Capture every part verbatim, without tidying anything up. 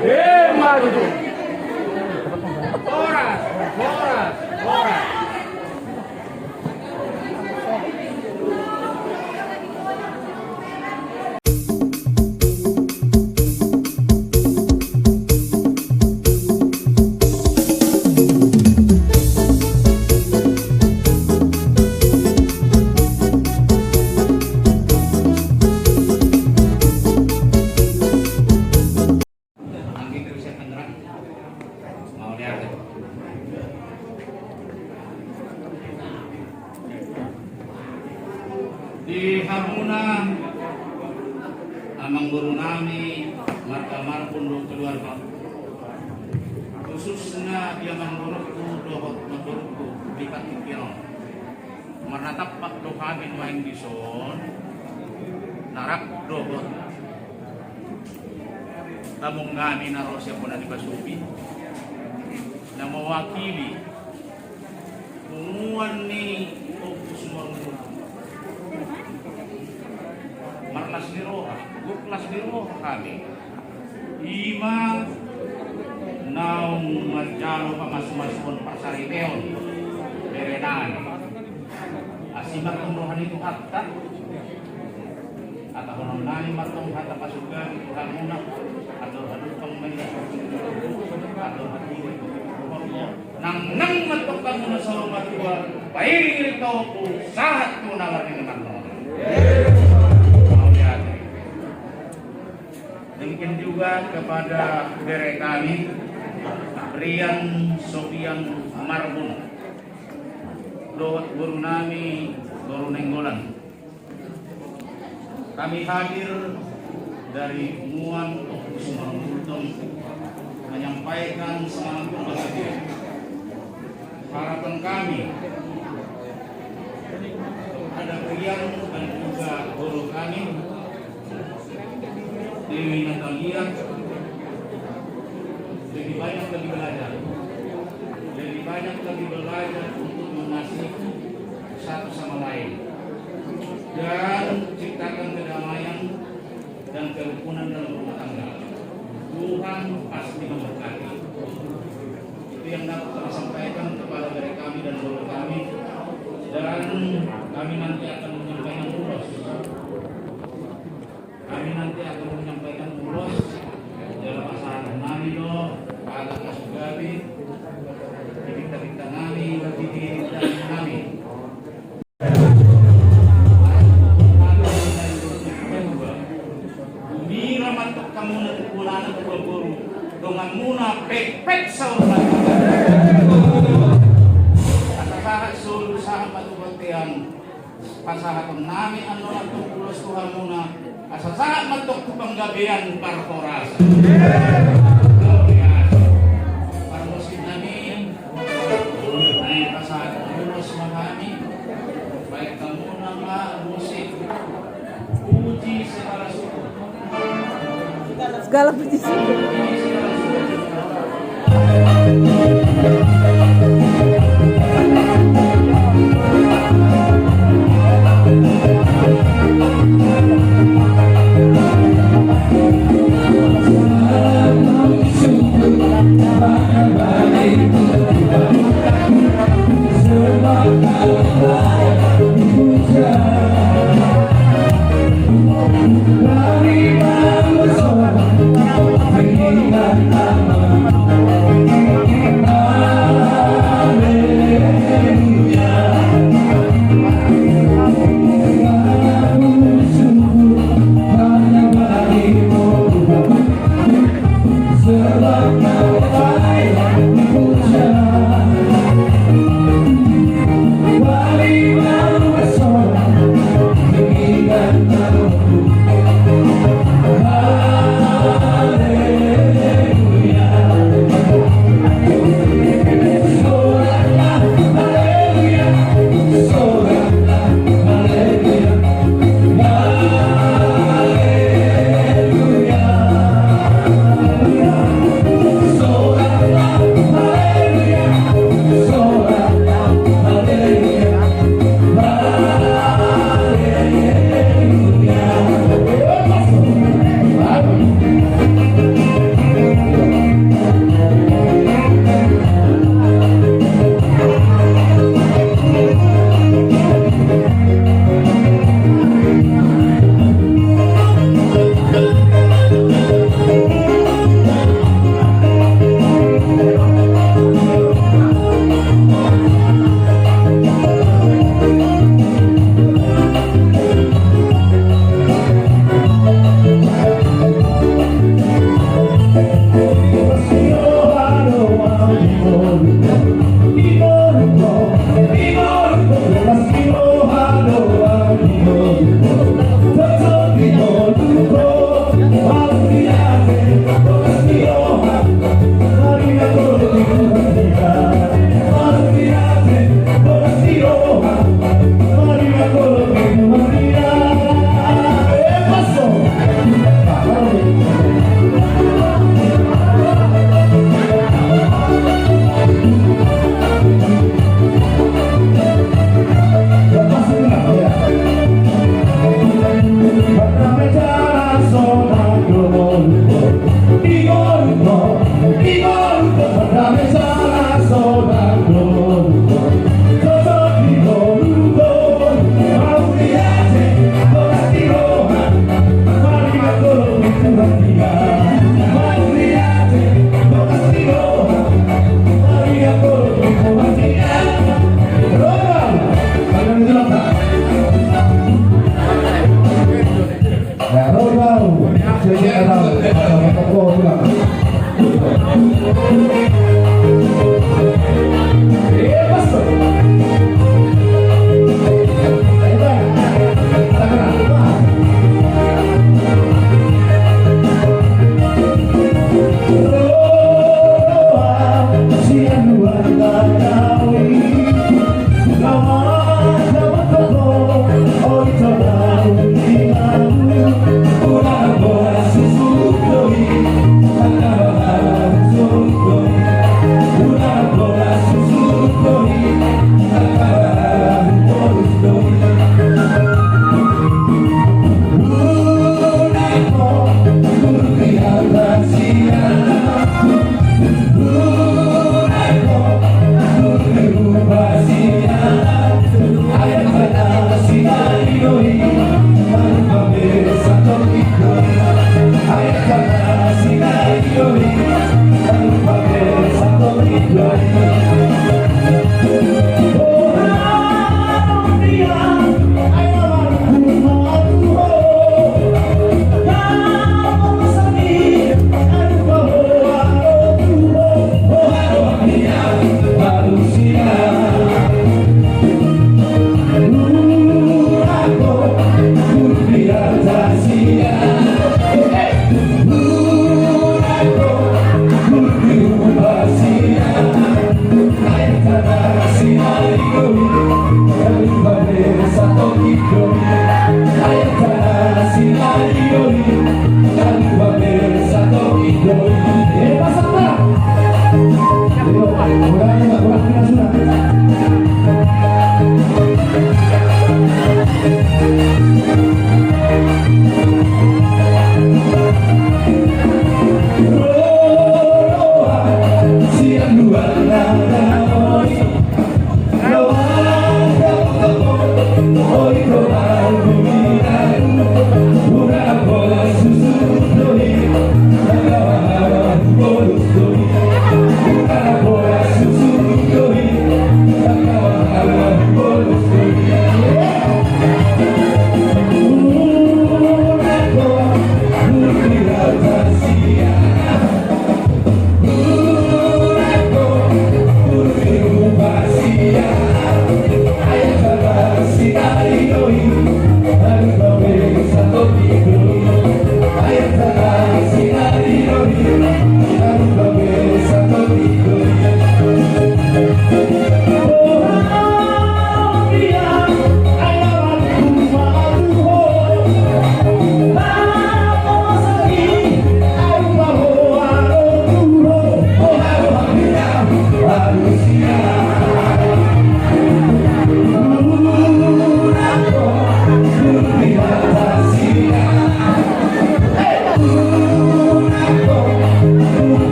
Emma tutu. Horas, horas, horas. Di hamuna amangboru nami, marga Marbun dohot keluarga, khususna di amangboruku dohot namboruku di Patikirong. Marnatampak do hami nuaeng dison, na rap dohot tamungkami na ro sian bona ni Pasupi, na mewakili punguan ni Ompu Sumormurto. Marlas ni roha, gok las ni roha hami. Ima naung manjalo pamasumasuon parsaripeon berenami. Asi ma tong roha ni Tuhanta. Hatahonon nami ma tong hata pasupasu tu hamuna, atur hadumpang ma i, atur hatiha. Nangnang ma tong hamuna saur matua, pairingiring tu ompu sahat tu na marnini marnono. Mauliate. Demikian juga kepada bere kami, Rian Sofian Marbun, dohot boru nami, Boru Nainggolan. Kami hadir dari punguan Ompu Sumormurto menyampaikan selamat berbahagia. Harapan kami, ada Rian dan juga boru kami, Dewi Natalia, lebih banyak lagi belajar. Lebih banyak lagi belajar untuk mengasihi satu sama lain. Dan ciptakan kedamaian dan kerukunan dalam rumah tangga. Tuhan pasti memberkati. Itu yang dapat kami sampaikan kepada bere kami dan boru kami. Dan kami nanti akan menyampaikan ulos. Kami nanti akan menyampaikan ulos dalam pasahat nami do, agar kasu gabe, di pinta-pinta nami, di pinta nami. Mira mantap kamu nanti pulana dua boru, dongan muna pepet saur. Kata sahat solu sahat matu batean. Pasahaton nami annon antong ulos tu hamuna, asa sahat ma antong tu panggabean parhorasan. Parmusik nami, nai pasahaton ulos ma hami, baen hamuna ma musik puji segala syukur. Segala puji syukur.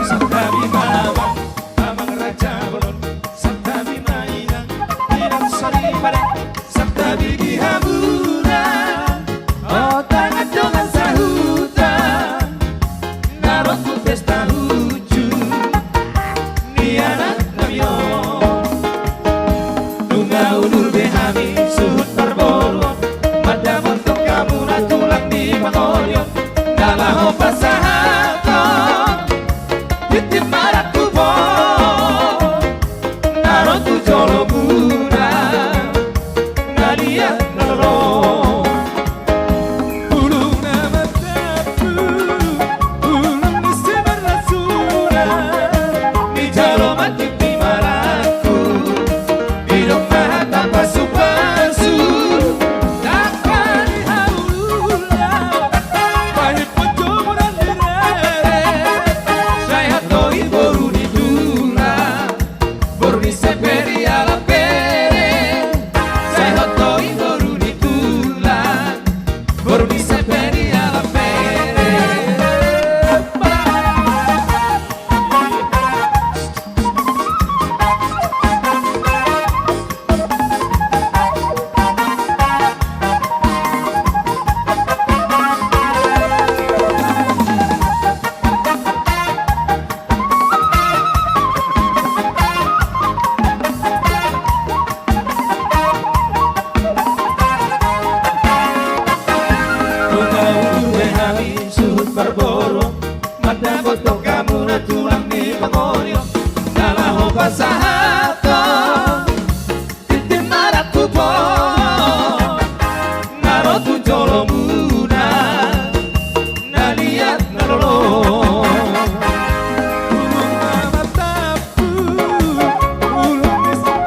Santabi ma amang, amang raja bolon. Santabi ma inang, inang soripada. Santabi di hamuna, o tangan dongan sahuta, na ro tu pesta uju ni anaknami on. Nunga hundul be hami suhut parboruon, mandapothon hamuna tulang ni pangolion, na laho pasahathon tintin marangkup on, na ro tu jolomuna, na liat na lolo. Bulung na mardampur, bulung ni simarlasuna, dijalo ma tintin marangkup, didok ma hata pasupasu. Dangka ni haulan, bahen panjomuran ni rere, sai hot do i boru ni tulang, boru ni Semperi ala pere, sai hot do i boru ni tulang, boru ni Semperi ala pere. Nunga hundul be hami suhut parboruon, mandapothon hamuna tulang ni pangolion, na laho pasahathon tintin marangkup on, na ro tu jolomuna, na liat na lolo. Bulung na mardampur, bulung ni sa-,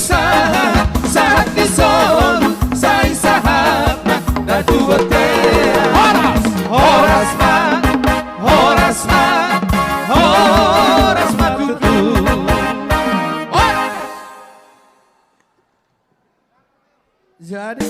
sahat, sahat ni solu, sai sahat ma na tu bontean. Horas, horas ma, horas ma, horas ma tutu. Horas. Jadi,